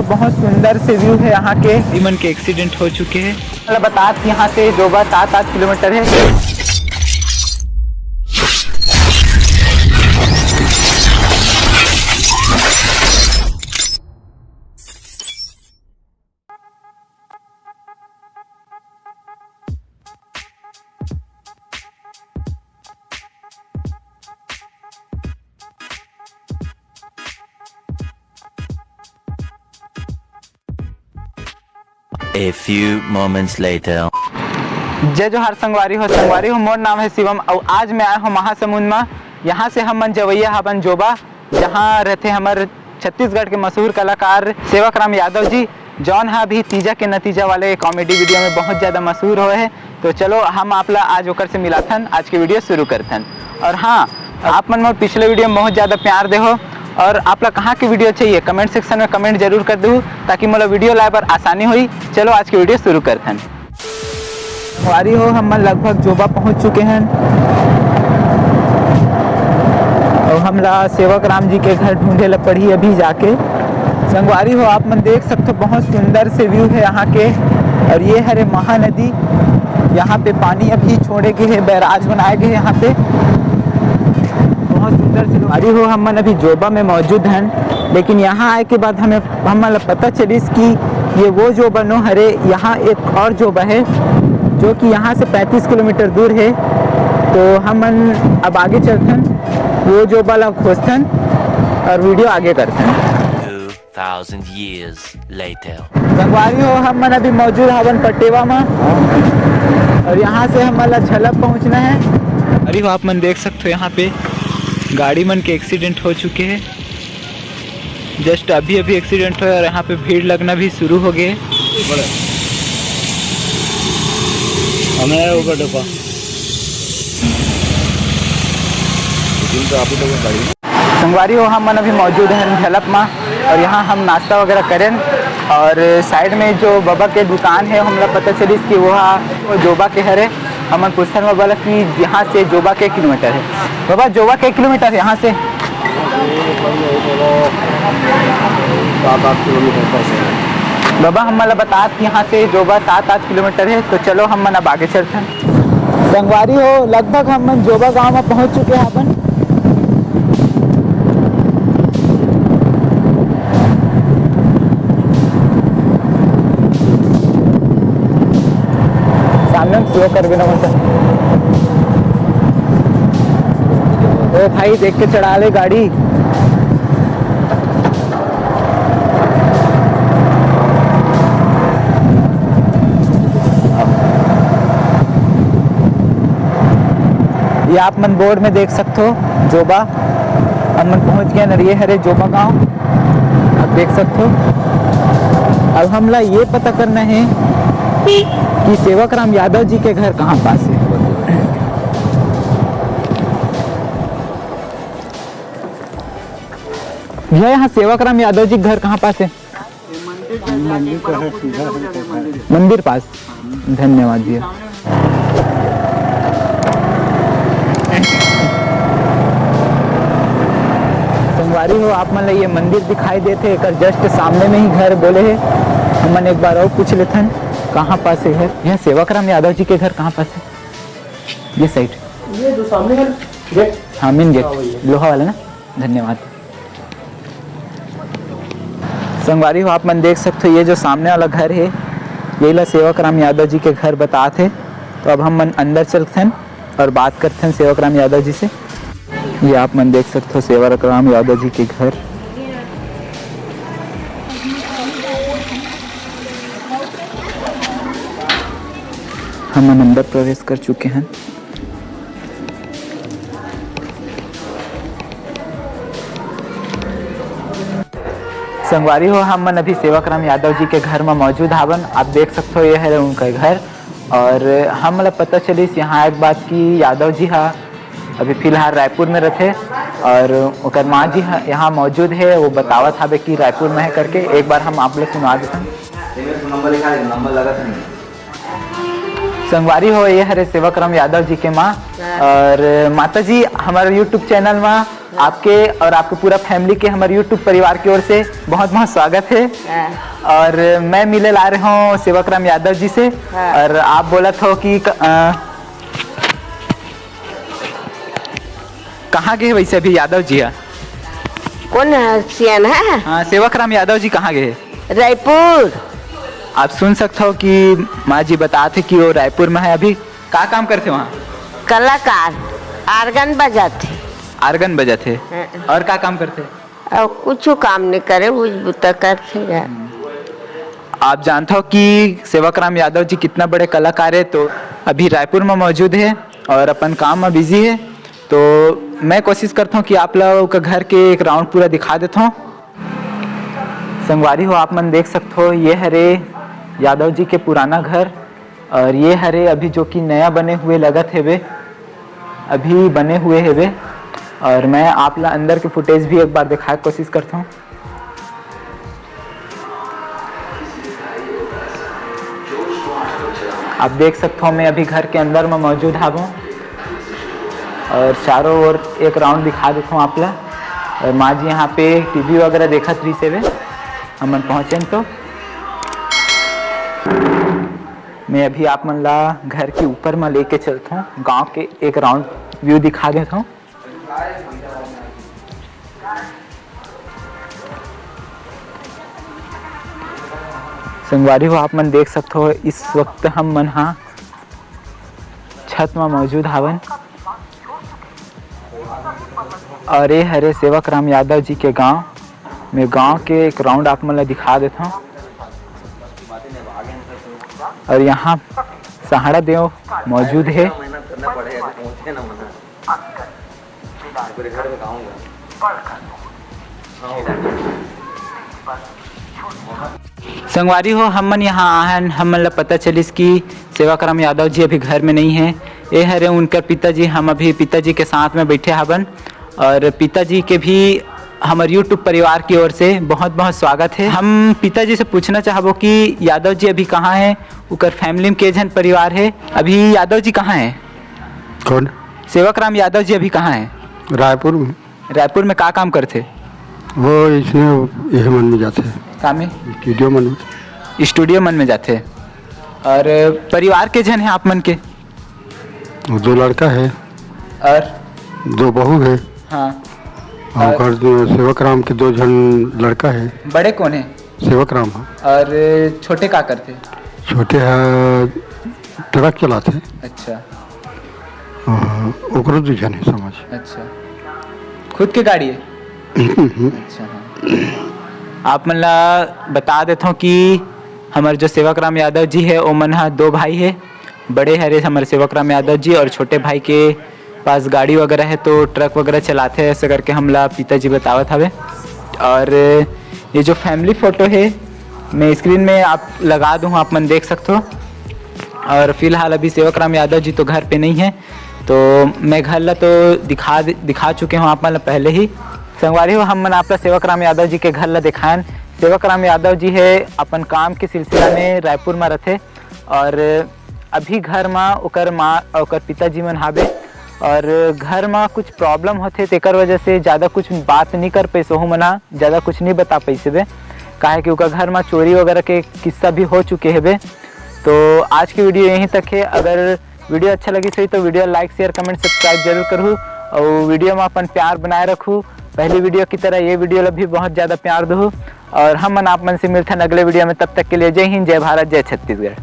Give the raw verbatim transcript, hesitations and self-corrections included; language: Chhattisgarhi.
बहुत सुंदर से व्यू है यहाँ के। इमन के एक्सीडेंट हो चुके हैं। मतलब बतात यहाँ से जोबा सात आठ किलोमीटर है। A few moments later. जय जोहार संगवारी हो। संगवारी हो, मोर नाम है शिवम और आज मैं आया हूँ महासमुंद में। यहाँ से हम मन जवैया हबन जोबा, जहाँ रहते हमर छत्तीसगढ़ के मशहूर कलाकार सेवक राम यादव जी, जौन हा भी तीजा के नतीजा वाले कॉमेडी वीडियो में बहुत ज़्यादा मशहूर होए है। तो चलो हम आप ला आज ओकर से मिलाथन, आज के वीडियो शुरू करथन। और हाँ, आप मन मोर पिछले वीडियो में बहुत ज़्यादा प्यार दे हो और आप ला कहाँ के वीडियो चाहिए कमेंट सेक्शन में कमेंट जरूर कर दू, ताकि मोला वीडियो लाए पर आसानी होई। चलो आज के वीडियो शुरू करथन। संगवारी हो, हम मन लगभग जोबा पहुंच चुके हैं और हमला सेवक राम जी के घर ढूंढे ला पड़ही अभी जाके। संगवारी हो, आप मन देख सकते हो, बहुत सुंदर से व्यू है यहाँ के। और ये हरे महानदी, यहाँ पे पानी अभी छोड़े गए है, बैराज बनाए गए यहाँ पे। बहुत सुंदर से। संगवारी हो, हम मन अभी जोबा में मौजूद हैं, लेकिन यहाँ आए के बाद हमें हमन ला पता चलिस कि ये वो जोबा नो हरे, यहाँ एक और जोबा है जो कि यहाँ से पैंतीस किलोमीटर दूर है। तो हमन अब आगे चलथन, वो जोबा ला खोजथन और वीडियो आगे करथन। Two thousand years later. संगवारी हो, हम मन अभी मौजूद हवन पटेवा में और यहाँ से हमन ला झलप पहुँचना है। अरे हो, आप मन देख सकते हो यहाँ पे गाड़ी मन के एक्सीडेंट हो चुके हैं। जस्ट अभी अभी एक्सीडेंट होय और यहाँ पे भीड़ लगना भी शुरू हो गए। हमें ऊपर डब्बा। लेकिन तो आप ही लोगों को गाड़ी संगवारी हो, हम मन अभी मौजूद हैं झलप में और यहाँ हम नाश्ता वगैरह करें और साइड में जो बाबा के दुकान है, हमला पता चलिस कि वो हा, वो जोबा के हरे। हमन पूछथन बाबा ला कि यहाँ से जोबा के किलोमीटर है। बाबा, जोबा के किलोमीटर है यहाँ से? सात आठ किलोमीटर पास है। बाबा, हम ला बतात कि यहाँ से जोबा सात आठ किलोमीटर है, तो चलो हम मन अब आगे चलथन। संगवारी हो, लगभग हम मन जोबा गांव में पहुंच चुके हैं अपन। सामने में स्लो कर बिना मत। ओ भाई, देख के चढ़ा ले गाड़ी। ये आप मन बोर्ड में देख सकते हो, जोबा। हम मन पहुंच गए नरिये हरे जोबा गांव। आप देख सकते हो। अब हमला ये पता करना है कि सेवक राम यादव जी के घर कहाँ पास है। भैया, यहाँ सेवक राम यादव जी के घर कहाँ पास है? मंदिर पास। धन्यवाद भैया। संगवारी हो, आप मन ला ये मंदिर दिखाई देथे, एकर जस्ट सामने में ही घर बोले है। हमन एक बार और पूछ लेथन, कहाँ पास है घर? यहाँ सेवक राम यादव जी के घर कहाँ पास है? ये साइड। ये जो सामने है गेट। हाँ, मेन गेट। हाँ, वही है। लोहा वाला ना। धन्यवाद। संगवारी हो, आप मन देख सकते हो, ये जो सामने वाला घर है, यही ला सेवक राम यादव जी के घर बतात है। तो अब हम मन अंदर चलथन और बात करथन सेवक राम यादव जी से। ये आप मन देख सकते हो सेवक राम यादव जी के घर। हमन अंदर प्रवेश कर चुके हैं। संगवारी हो, हम मन अभी सेवक राम यादव जी के घर में मौजूद हावन। आप देख सकते हो, ये है उनका घर। और हमला पता चलिस यहाँ एक बात कि यादव जी हा अभी फिलहाल रायपुर में रहथे और ओकर माँ जी ह-, यहाँ मौजूद है, वो बतावत हवे कि रायपुर में है करके। एक बार हम आप लोग सुना देथन। नंबर लिखा है, नंबर लगा था नहीं। संगवारी हो, ये हरे सेवक राम यादव जी के माँ। और माता जी, हमारे YouTube चैनल में आपके और आपके पूरा फैमिली के हमर YouTube परिवार की ओर से बहुत बहुत स्वागत है। हाँ। और मैं मिले ला रहे हूँ सेवक राम यादव जी से। हाँ। और आप बोलत हो कि क-, अ, कहाँ गए वैसे अभी यादव जी? हाँ। कौन है सियान है? हाँ, सेवक राम यादव जी कहाँ गए? रायपुर। आप सुन सकते हो कि माँ जी बताते कि वो रायपुर में है अभी। का काम करते वहाँ? कलाकार, आर्गन बजाते। आर्गन बजाते। हाँ। और का काम करते? और कुछ काम नहीं करे, उस बुता करते हैं। आप जानते हो कि सेवक राम यादव जी कितना बड़े कलाकार है, तो अभी रायपुर में मौजूद है और अपन काम में बिजी है। तो मैं कोशिश करता हूँ कि आप लोग का घर के एक राउंड पूरा दिखा देता हूँ। संगवारी हो, आप मन देख सकते हो, ये हरे यादव जी के पुराना घर और ये हरे अभी जो कि नया बने हुए लगत हेबे, अभी बने हुए हेबे। और मैं आप ला अंदर के फुटेज भी एक बार दिखाए के कोशिश करता हूँ। आप देख सकते हो, मैं अभी घर के अंदर में मौजूद हावों और चारों ओर एक राउंड दिखा देता हूँ आप ला। और माँ जी यहाँ पे टीवी वगैरह देखत रही से, हमन पहुँचे तो मैं अभी आप मन ला घर के ऊपर में लेके चलता हूँ, गांव के एक राउंड व्यू दिखा देता हूँ। संगवारी हो, आप मन देख सकते हो, इस वक्त हम मन हा छत में मौजूद हावन। और ये हरे सेवक राम यादव जी के गांव। मैं गांव के एक राउंड आप मन ला दिखा देता हूँ। और यहाँ सहाड़ा देव मौजूद है। संगवारी हो, हमन यहाँ आहन, हमन ला पता चलिस कि सेवक राम यादव जी अभी घर में नहीं है। ये हरे उनकर पिताजी, हम अभी पिताजी के साथ में बैठे हावन और पिताजी के भी हमर YouTube परिवार की ओर से बहुत बहुत स्वागत है। हम पिताजी से पूछना चाहबो कि यादव जी अभी कहाँ है, उकर फैमिली में के झन परिवार है, अभी यादव जी कहाँ है? कौन? सेवक राम यादव जी अभी कहाँ है? रायपुर में। रायपुर में का काम करथे? वो इसमें, यह मन में जाथे। का में? स्टूडियो मन में। स्टूडियो मन में जाथे। और परिवार के झन है आप मन के? वो दो लड़का है। और? दो बहू है। हाँ। और और? ओकर दो सेवक राम के दो झन लड़का है। बड़े कौन है? सेवक राम है। और छोटे का करथे? छोटे है, ट्रक चलाथे। अच्छा। हाँ, ओकरो दू झन है समझ। अच्छा, खुद के गाड़ी है? हम्म। अच्छा, हाँ। आप मन ला बता देथों कि हमर जो सेवक राम यादव जी है, ओमन हा दो भाई है। बड़े हरे हमर सेवक राम यादव जी और छोटे भाई के पास गाड़ी वगैरह है, तो ट्रक वगैरह चलाथे, ऐसे करके हमला पिताजी बतावत हवे। और ये जो फैमिली फोटो है, मैं स्क्रीन में आप लगा दूँ, आप मन देख सकते हो। और फिलहाल अभी सेवक राम यादव जी तो घर पे नहीं है, तो मैं घर ला तो दिखा, दिखा चुके हूँ आप मन ला पहले ही। संगवारी हो, हम मन आप ला सेवक राम यादव जी के घर ला दिखाएन। सेवक राम यादव जी है अपन काम के सिलसिला में रायपुर में रहथे और अभी घर मा ओकर माँ, ओकर पिताजी मन हाबे और घर मा कुछ प्रॉब्लम होथे, तेकर वजह से ज़्यादा कुछ बात नहीं कर पाइस। ओहू मन हा ज़्यादा कुछ नहीं बता पाइस बे, काहे कि ओकर घर मा चोरी वगैरह के किस्सा भी हो चुके हेबे। तो आज की वीडियो यहीं तक है। अगर वीडियो अच्छा लगिस होही तो video like, share, comment, subscribe जरूर करहू और वीडियो मा अपन प्यार बनाए रखू। पहली वीडियो की तरह ये वीडियो ला भी बहुत ज़्यादा प्यार दहू और हम मन आप मन से मिलथन अगले वीडियो में। तब तक के लिए जय हिंद, जय भारत, जय छत्तीसगढ़।